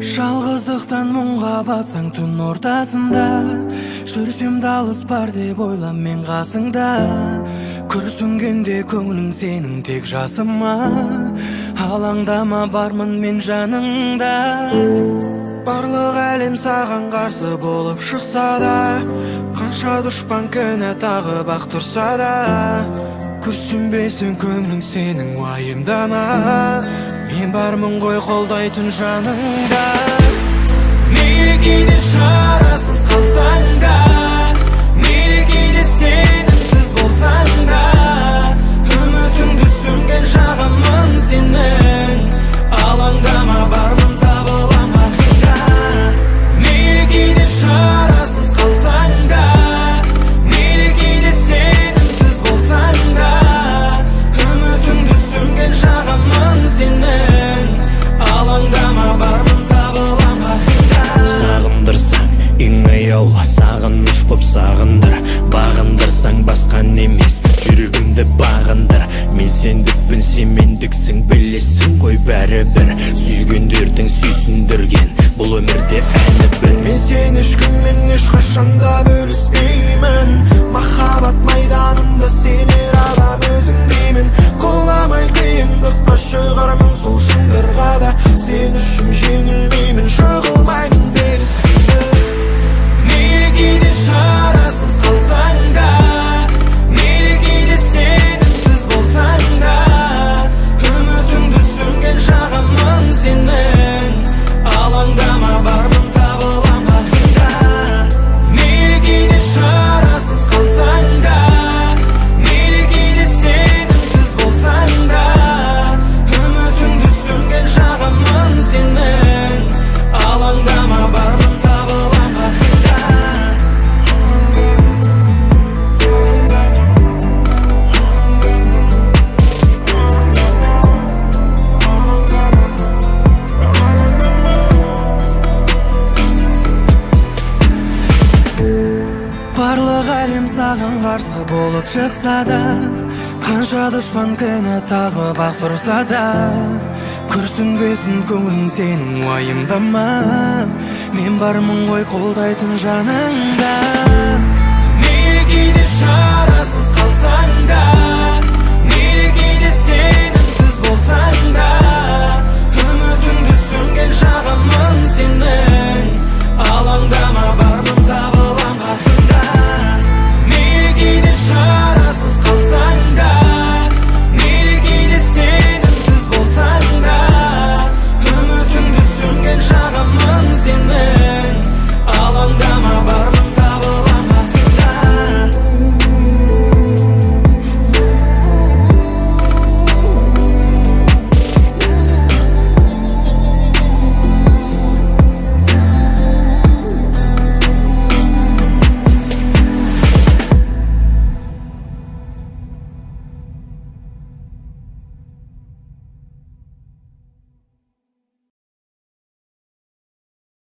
Жалғыздықтан мұңға батсаң түн ортасында, жүрсем де алыс бар деп ойла мен қасыңда. Күрсінгенде көңілім сенің тек жасыма, алаңдама бармын мен жаныңда. Барлық әлем саған қарсы болып шықса да, қанша дұшпан кінә тағып ақ тұрса да, күрсінбесін көңілің сенің уайымдама, мен бармын ғой қолдайтын жаныңда. Мейлі кейде шарасыз қалсаң да, мейлі кейде сенімсіз болсаң да, үмітіңді сөнген жағамын сенің, алаңдама бармын табылам қасыңда. Мейлі кейде шарасыз қалсаң да, мейлі кейде сенімсіз болсаң да, үмітіңді сөнген жағамын сенің, алаңдама бармын табылам қасыңда. Сағындырсаң ең аяулы сағыныш боп сағындыр, бағындырсаң басқан емес жүрегімді бағындыр. Мен сендікпін, сен мендіксің, білесің ғой бәрібір, сүйгендердің сүйсіндірген бұл өмірде әні бір. Мен сені ешкіммен ешқашан да бөліспеймін, махаббат майданында сенер адам өзіңдеймін. Құламай қиындыққа шығармын сол шыңдарға да, сен үшін жеңілмеймін, жығылмаймын, беріспеймін. Мейлі кейде шарасыз қалсаң да, мейлі кейде сенімсіз болсаң да, үмітіңді сөнген жағамын сенің, алаңдама бармын табылам қасыңда. Мейлі кейде шарасыз қалсаң да, мейлі кейде сенімсіз болсаң да, үмітіңді сөнген жағамын сенің, алаңдама бармын табылам қасыңда. Барлық әлем саған қарсы болып шықса да, қанша дұшпан кінә тағып ақ тұрса да, күрсінбесін көңілің сенің уайымдама, мен бармын ғой қолдайтын жаныңда. Мейлі кейде шарасыз қалсаң да, мейлі кейде сенімсіз болсаң да,